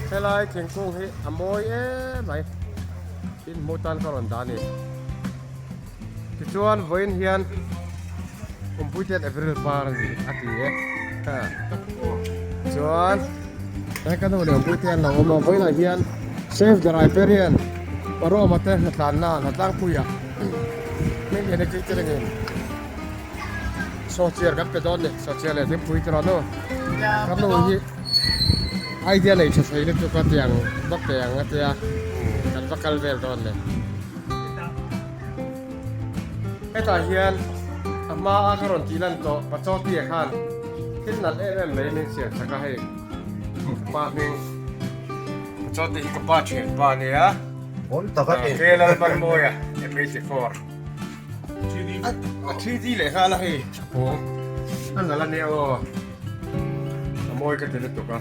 Helai thingkung hi a mawi em mai in hmuh tan ka rawn dah a ni. Tichuan vawiin hian Awmpuite'n April par a ni a ti e. Chuan he ka nu leh Awmpuite an lo awm a, vawiinah hian Save the Riparian Paroma te hnatlanna hnatlangpuiah hming lian hi catering in Sawhchiar kan pe dawn ni, sawhchiar leh thingpui te rawh nu. Ka nu hi idea nei tha thei lutuk a tiang va pe ang a tia kan va kal vel dawn ni. Hetah hian a hma a ka rawn tih lan tawh Pachawtia khan thil nalh em em mai min siam sak a hei ka pa hming Pachawti hi ka pa thianpa a nia. Ke Lalmanmawia M84. A 3D leh nghal a hei pawng a nalh a nia aw a mawi ka ti lutuk a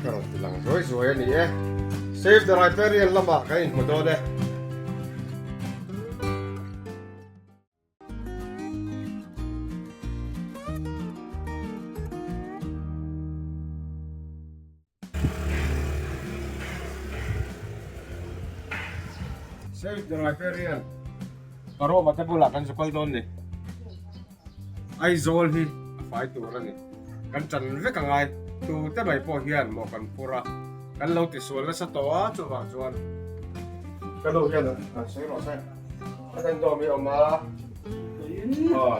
ka rawn ti lang zuai zuai a ni e Save the Riparian lamah kan inhmu dawn e. Save the Riparian Paroma te bulah kan zu kal dawn ni. Aizawl hi a fai tur a ni. Kan tan vek a ngai. Tu te mai pawh hian maw kan phur a, kan lo tisual nasa tawh a, chuvang chuan ka nu hian a sawi rawh se. A kan dawm hi a awm a. Aw.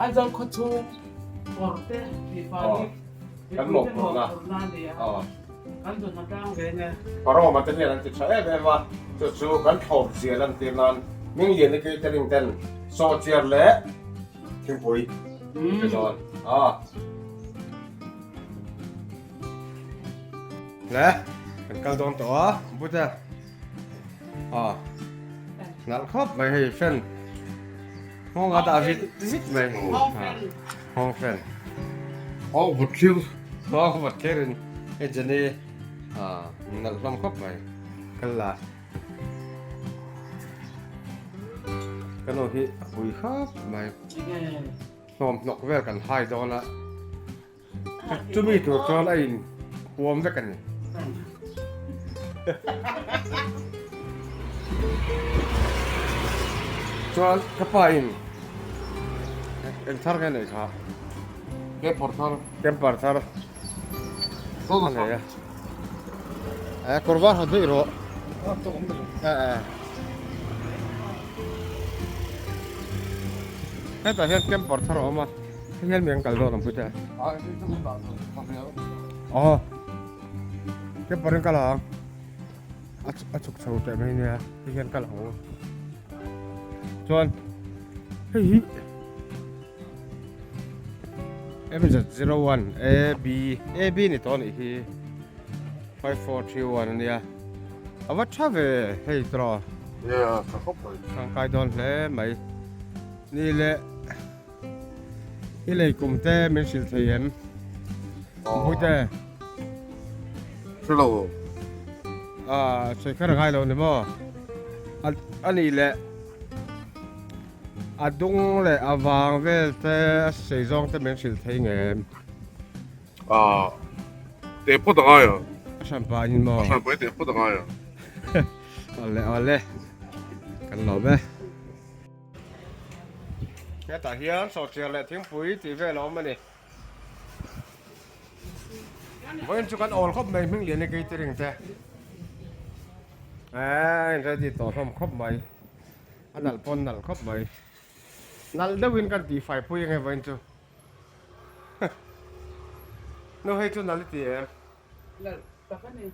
Aizawl khawchhung kawr te tih fai hi. Kan mawhphurhna Paroma te hian an ti tha em em a, chu chu kan thlawp zia lantir nan Mingliana Catering ten sawhchiar leh thingpui pe dawn a. Le kan kal dawn tawh a, Bute a nalh khawp mai hei fan Nghawng a dah vit vit mai. Nghawng fan. Nghawng vawt thlir. Nghawng vawt thlir in hei Jenny nalh hlawm khawp mai. Kal la. Ka nu hi a pui khawp mai. Hlawm hnawk vel kan hai dawn a. Chumi tur chuan a in huam vek a ni. Chuan ka pa in eng thar nge nei kha? Camper thar. Camper thar. A nei a. Eh kawr var ha daih rawh. Eh eh. Hetah hian camper thar a awm a. Hei hian mi an kal dawn ang pute. Aw. Camper in kal ang. A chhuk chho teh mai nia. Hei hian kal ang. Chuan hei hi MZ01 AB AB ni tawh anih hi 5431 ania. A va tha ve hei tawh. Yeah, tha khawp mai. Tangkai dawn hle mai. Ni leh I lei kum te min hrilh thei em? Pui te. Hre lo. Ah, sawi kher a ngai lo ni maw? A nih leh a dung leh a vang vel te a sei zawng te min hrilh thei nge em? Ah, teh phawt a ngai a. A hran pah in maw? A hran pah in teh phawt a ngai a. Awle awle, kan lawm e. Hetah hian sawhchiar leh thingpui tih vel a awm a ni. Vawiin chu kan awl khawp mai hming lian hi catering te. Eee in ready tawh hlawm khawp mai. A nalh pawn nalh khawp mai. Nalh deuhin kan tih fai pui ange vawiin chu. Nu hei chu nalh i ti em? Nalh tak a ni.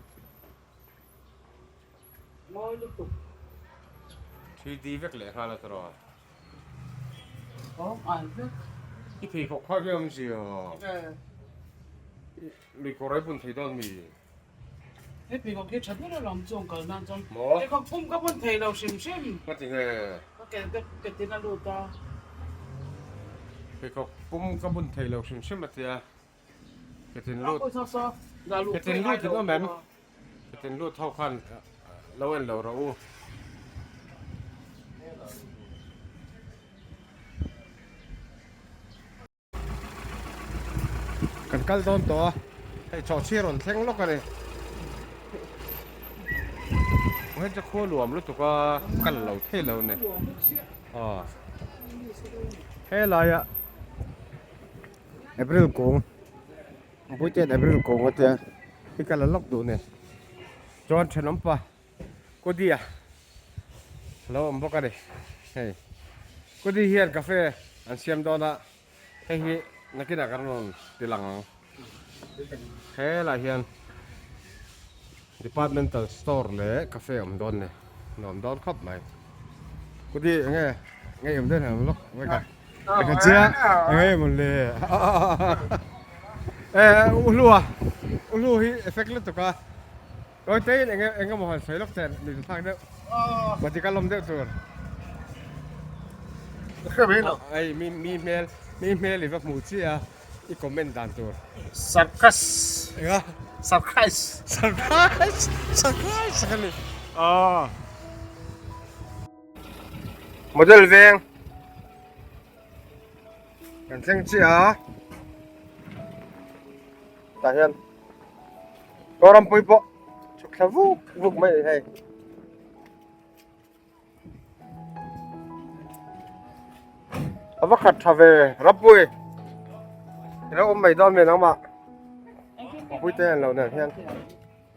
Mawi lutuk. 3D vek leh nghal a tawh. Awm ai vek. I pheikhawk kha hi awm zia. Lui kawr ai bun thei dawn mi. He pheikhawk hi tha ber alawm chung kal nan chuan. Maw? Pheikhawk pum ka bun thei lo hrim hrim. Ka ti nge. Ka ke te ke tin a lut a. Pheikhawk pum ka bun thei lo hrim hrim a tia. Ketin lut ketin lut in awm em? Ketin lut ho khan lo en lo rawh u. Kan kal dawn tawh a. Hei chawhchhi a rawn thleng lawk a ni. Hei chu khua luam lutuk a kal lo thei lo a ni. Aw helaia April kung Puite'n April kung a tia hi ka la lawk duh a ni. Chuan thenawmpa Kudi a lo awm bawk a ni. Hei Kudi hian cafe an siam dawn a. Hei hi nakinah kan rawn ti lang ang. Helai hian departmental store leh cafe awm dawn ni. Nuam dawn khawp mai. Kuti enge nge awm dawn ang lawk mai ka. Ka chia enge mawn le. E uhlu a. Uhlu hi effect lutuk a. Kawi te in enge enge maw han sawi lawk che ni thlak deuh. Mati ka lawm deuh tur. Ai mi mi hmel mi hmel i va hmu chi a i comment dan tur. Surprise. Enga? Surprise. Surprise. Surprise ka ni. Ah. Model veng. Kan thleng chi a. Tah hian Kawrampui pawh chhuk thla vuk vuk mai a ni hei. A va khat tha ve Rampui i lo awm mai dawn ve nangmah Pui te an lo nen hian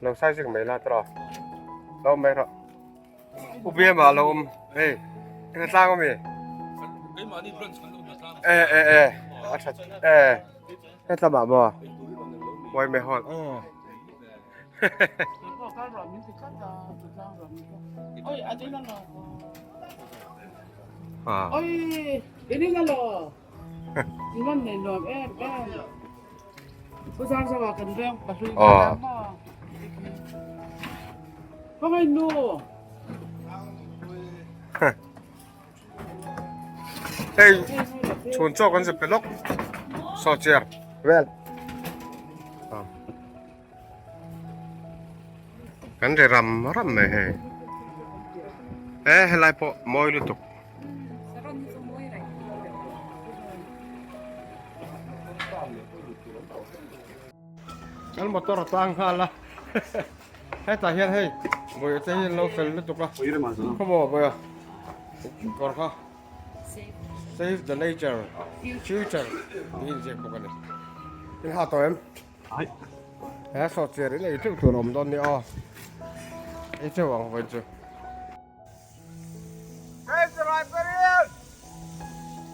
lo sai zing mai la tawh lo awm mai rawh U Biama a lo awm hei eng tlang awm i e e e a tha e He tlamah maw? Huai mai hawn. Hei chhun chaw kan zep pe lawk saw chair vel kan ri ram ram mai hei e helai pawh mawi lutuk kan motor a tlang nghal a hetah hian hei bawihte te hi an lo fel lutuk a khawmaw bawiha kawr kha save the nature future tih inziak bawk a ni in ha tawh em he sawt chiar in ei teuh tur a awm dawn nia aw ei teuh ang vawiin chu. Save the Riferian!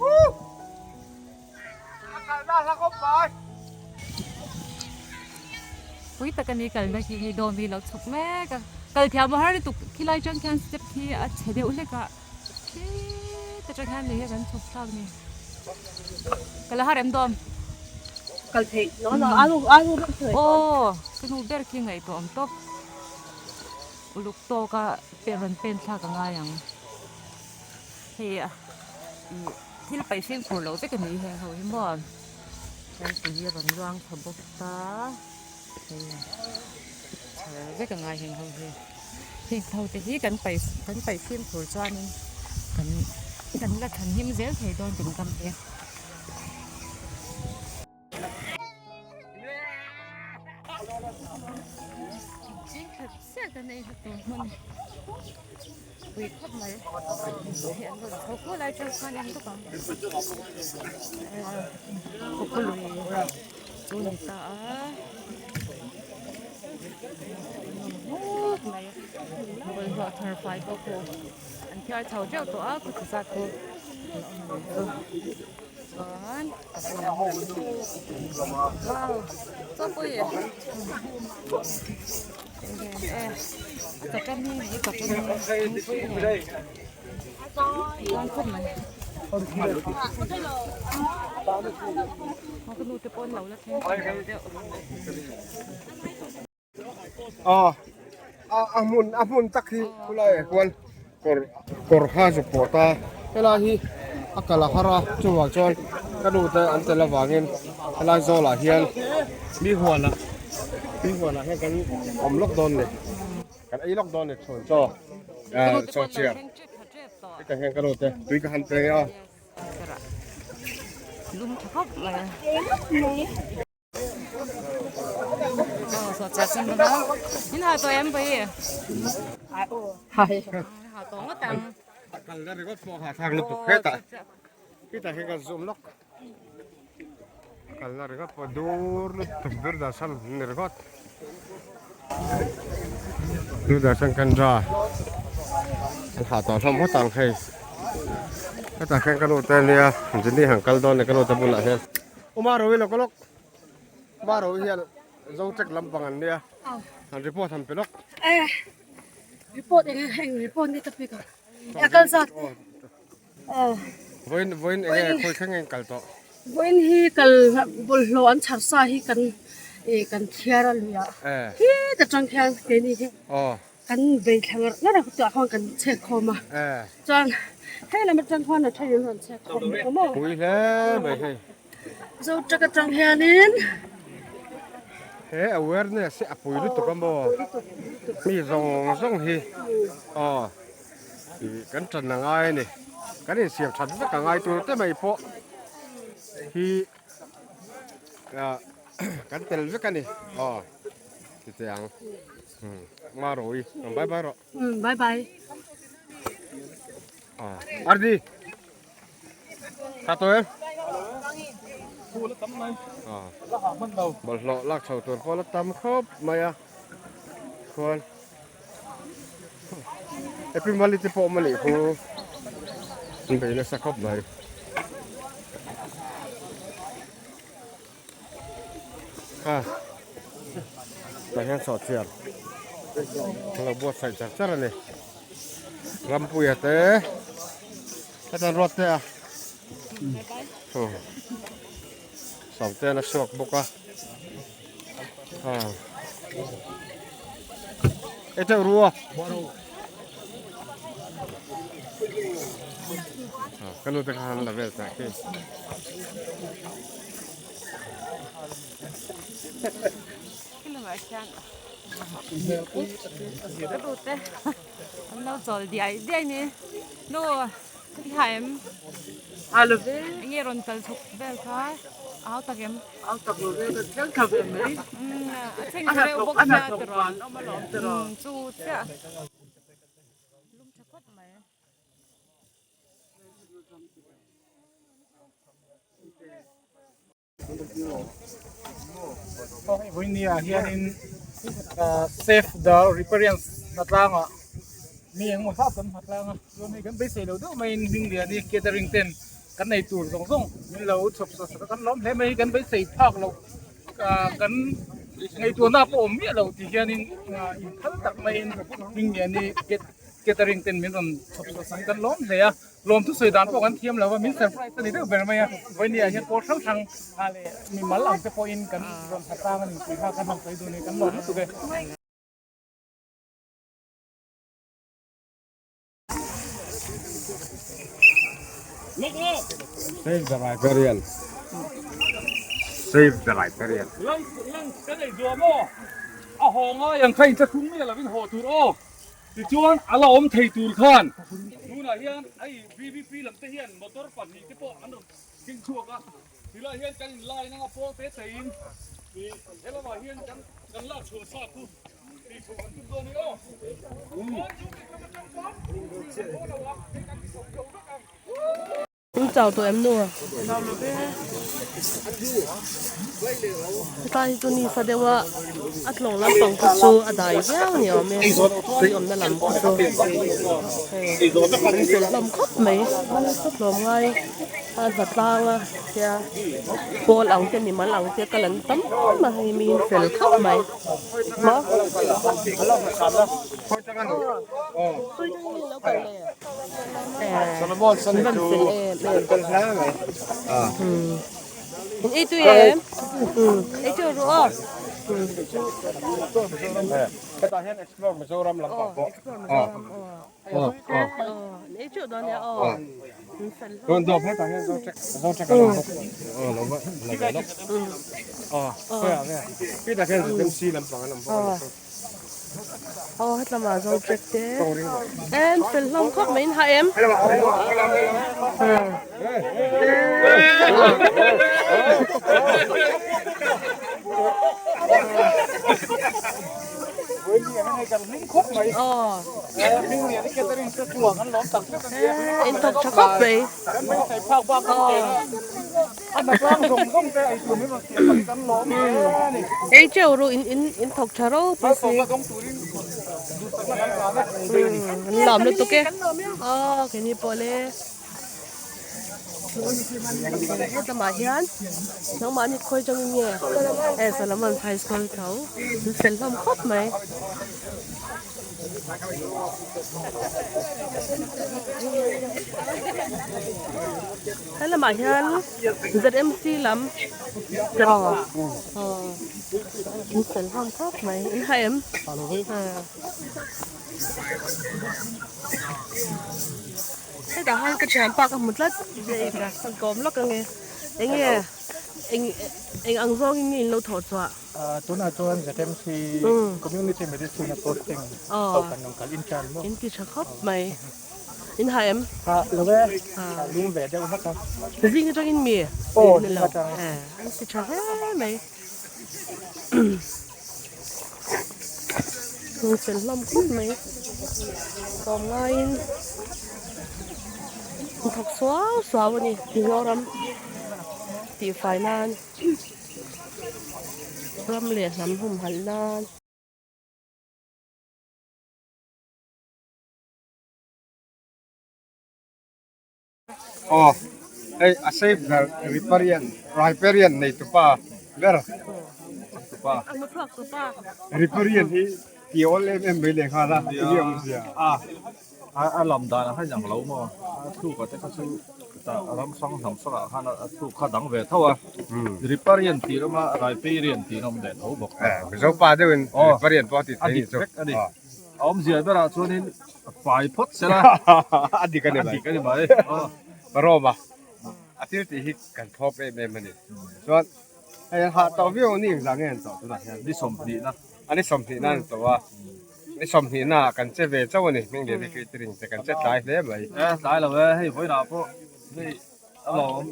Woo! Pui tak a ni kalna khi hei dawm hi lo chhuk mek a kal thiam a har lutuk khilai atang khian step khi a chhe deuh hlek a khit atang hian lei hi kan chhuk thlak a ni ka la har em dawm kal theih lo lo alu alu rawng thei aw ka nu ber khi ngaihtuah awm tawp uluk tawk a pen rawn pen thlak a ngai ang hei a ih. Thil paih fimkhur loh vek a ni heng ho hi maw kawngpui hi a rawn luang tha bawk ta hei chhar vek a ngai heng ho hi heng ho te hi kan paih kan paih fimkhur chuanin kan kan la thanhim zel thei dawn kan kam te. Chuan wow chaw pui e chawṭan hi ni chawṭan hi thingpui nen chuan khawp mai ka nu te pawh an lo la thleng thei deuh. Aw a hmun a hmun tak hi khulai ah khuan kawr kawr kha a zuk pawh ta helai hi a kal a har a chuvang chuan ka nu te an tel avangin helai zawlah hian mi huanah mi huanah hian kan awm lawk dawn a ni kan ei lawk dawn a ni chhun chaw chaw chiar hetah hian ka nu te tui ka han pe a. Lum tha khawp mai a. Sawhchiar chu an rawn a, in ha tawh em vawi? Ha tawh ngawt ang. A kal na ringawt pawh ha thlak lutuk hetah hetah hian kan zoom lawk. A kal na ringawt pawh dur lutuk Doordarshan an ni ringawt. Doordarshan Kendra an ha tawh hlawm ngawt ang hei. Hetah hian ka nu te ania Jenny han kal dawn a ni ka nu te bulah hian. Uma ro i lawk lawk. Uma ro hian Zotek lampang an nia han report han pe lawk. Eh report eng eng report ni ta pik a kal zat eh Vawiin vawiin eng nge khawi thleng eng kal tawh. Vawiin hi kal bawlhhlawh an chhar sa hi kan eh kan thiar a luiah hi ta tang khian keini hi kan bei thla ngar ngar a chutah khuan kan chhek khawm a chuan hei lam atang khuan a then in rawn chhek khawm bawk a maw. Pui hle mai hei. Zo tak atang hianin. He awareness hi a pui lutuk a maw mi zawng zawng hi aw ih kan tan a ngai a ni kan insiam that vek a ngai tur te mai pawh hi ah kan tel vek a ni aw titi ang. Ma ro i bye bye ro. Bye bye. Ardi. Tha to em? Bawlhhlawh lak chho tur pawh la tam khawp mai a. Chuan Happy Mali te pawh awm a nih khu. An bei nasa khawp mai. A tah hian sawhchiar a lo buatsaih char char a ni Rampuia te hetiang ruat te a sawmte an a chhuak bawk a e teuh ru a ka nu te kha an la vel tah khi. An lo chawl diai diai ni nu i ha em a lo ve enge rawn kal chhuk vel kha a hau tak em hau tak lo ve ka thleng thla ve mai a thleng thla reuh bawk nia tiraw chu chiah lum tha khawp mai. Vawinia hianin save the riparians hnatlangah mi engemaw zat kan hmatlang a chuan hei kan beisei lo deuh maiin Hmingliani catering ten kan nei tur zawng zawng min lo chhawp chhuah sak a kan lawm hle mai kan beisei phak loh kan ngaihtuahna pawh awm miah lo ti hianin inphal tak maiin Hmingliani catering ten min rawn chhawp chhuah sak hi kan lawm hle a. Lawmthu sawi dan pawh kan thiam lo a, min surprise a ni deuh ber mai a. Vawinia hian pawl hrang hrang leh mimal ang te pawhin kan rawn ha tlang a ni tih kha kan han sawi dun hi kan lawm lutuk e. Save the Riparian. Save the Riparian. Lunch kan ei zuam aw. A haw ngai ang kha inthlahrung miah lovin haw tur aw. Tichuan a la awm thei tur khan tunah hian hei VVP lam te hian motor pahnih te pawh an rawn keng chhuak a, tilai hian kan in line anga pawl te te in ih he lamah hian kan kan lak chhuah sa khu tih chhuah kan tum dawn a ni aw. In chau tawh em nu? Hetlai hi chu ni sa deuh a, a tlawng lampang kha chu a dai viau ni awm e, tui awmna lam kha chu hei an fel hlawm khawp mai, tlawm ngai a hnatlang a tia pawl ang te mimal ang te kal an tam a hei mi in fel khawp mai maw. Ei tui em? Ei tui ru aw. Hetah hian Explore Mizoram lampang pawh. Explore Mizoram aw. Ei tui dawn nia aw. Rawn dawp hetah hian Zotrek Zotrek a awm bawk. Aw lo va la ve lawk. Aw khawiah nge? Hetah hian ZMC lampang an awm bawk a. Aw hetlama zo trek te en fel hlawm khawp mai in ha em In thawk tha khawp mai. Ei teuh ru in in in thawk tha ropui si. An lam lutuk e. Aw keini pawh le. Hetlama hian nangmahni khawi atangin nge eh Solomon High School tho an fel hlawm khawp mai. He lamah hian ZMC lam aw an fel hlawm khawp mai in hah em? Hetah hian ka thianpa ka hmu tlat ka kawm lawk ange enge eng eng ang zawngin nge in lo thawh chhuah? Tunah chuan ZMC Community Medicine a posting ho kan rawn kal intern maw? In ti tha khawp mai. In hah em? Hah lo e, lung ve deuh hlek a. Zing atangin mi? Aw zing atang. An ti tha hle mai. Hmun fel hlawm khawp mai tlawm ngaiin an thawk suau suau a ni Mizoram tihfai nan ram leh hnam humhalh nan. Aw hei a save ber riparian riparian nei tupa ber tupa riparian hi ti awl em em mai leh nghal a enge awmzia a a lam dan a khan ang lo maw a thluk a te kha chu tah ram hrang hnam hrang ah khan a thluk kha dang ve tho a riparian tih awm a riparian tih awm leh tho bawk mizo pa deuh in riparian pawh a ti thei a nih chu a dik vek a ni. A awmzia berah chuanin fai phawt se la. A dik a ni mai. A dik a ni mai. Roma a thil tih hi kan thlawp em em a ni. Chuan hei an hah tawh viau ni engzah nge an tawh tunah hian? Ni sawmhnihna. A ni sawmhnihna an tawh a. Ni sawmhnihna ah kan che ve chauh a ni. Hming lian hi catering te kan che tlai hle mai. E tlai lo e, hei vawiinah pawh hei a lawm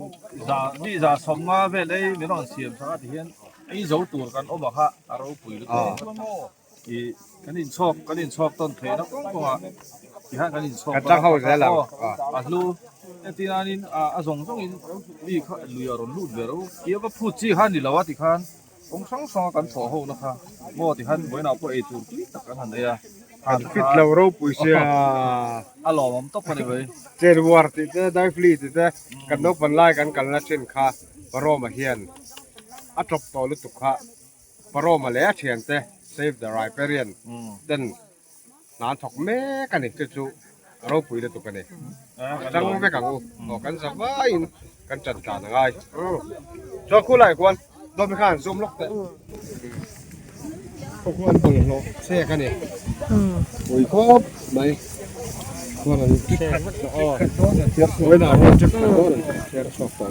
za ni za sawmnga vel ei min rawn siam sak a ti hian ei zo tur kan awm a kha a ropui lutuk. I kan inchhawk kan inchhawk tawn theihna kawng kawngah tihian kan inchhawk Kan tlang ho zel ang. A hlu entir nanin a zawng zawngin mi kha lui a rawn lut ve ro tia va phut chi kha ni lo a tikhan kawng hrang hranga kan thawh ho na kha maw tikhan vawiinah pawh ei tur tui tak kan han ei a. Kan fit lo ropui sia. A lawmawm tawp a ni mai. Chen war tih te daifli tih te kan naupang lai kan kalna thin kha Paroma hian a tawp tawh lutuk kha. Paroma leh a thiante Save the Riparian ten hna an thawk mek a ni. Chu chu ropui lutuk a ni. A tang vek ang u. Aw kan za vaiin kan tan tlan a ngai. Chuan khulai khuan dawmi khan zoom lawk teh. Khaw khuan bawlhhlawh chek a ni. Ui khawp mai. Khuan an chek vek tawh aw. Vawiinah hian trip khat dawn an thiar chhuak tawh.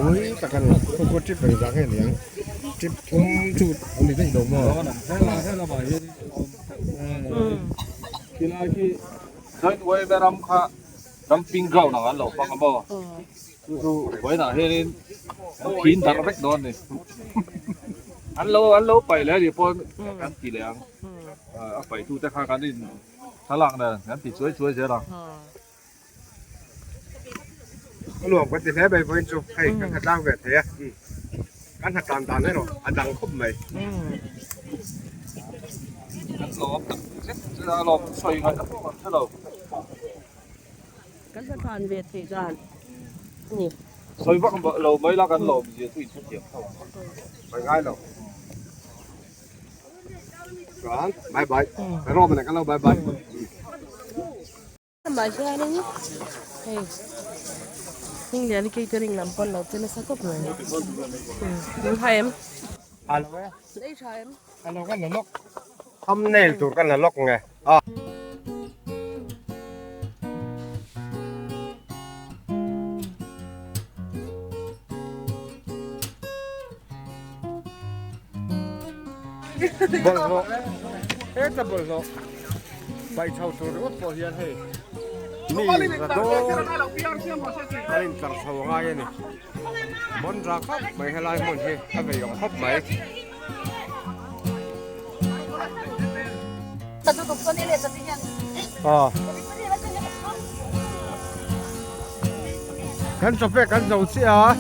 Ui tak a ni. Khaw khaw trip engzah nge ni ang? Trip thum chu a ni daih lo maw? Khilai khi joint way ram kha dumping ground ang an lo hmang a maw? Chu chu vawiinah hianin an thin darh vek dawn a ni. An lo an lo paih leh a nih pawhin kan ti leh ang. A paihtute kha kan in thlalak nen kan ti chuai chuai zel ang. Ka nuam ka ti hle mai vawiin chu hei kan ha tlang ve thei a kan ha tlan dan erawh a dang khawp mai. Kan lawm tak zet zet a lawm sawi ngaihna pawh kan hre lo. Kan ha tlan ve theih dan a ni. Sawi vak lo mai la kan lawm zia chu inhrethiam tho ang. Sawi ngai lo. Chuan bye bye. Rawm nen kan lo bye bye. Amah hianin hei Hmingliani catering lam pawn lo che nasa khawp mai in hai em? A lo e. Ei tha em? A lo kan la lawk. Thumbnail tur kan la lawk nge. A. Bawlhhlawh heta bawlhhlawh paih chho tur ringawt pawh hian hei mi za dawn kan intlar chho a ngai a ni. Bawn ra khawp mai helai hmun hi a vei awm khawp mai. Aw. Kan chawpe kan zo chiah a,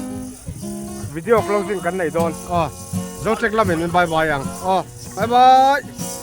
video closing kan nei dawn. Aw, Zotrek lamin min bye bye ang. Aw, bye bye.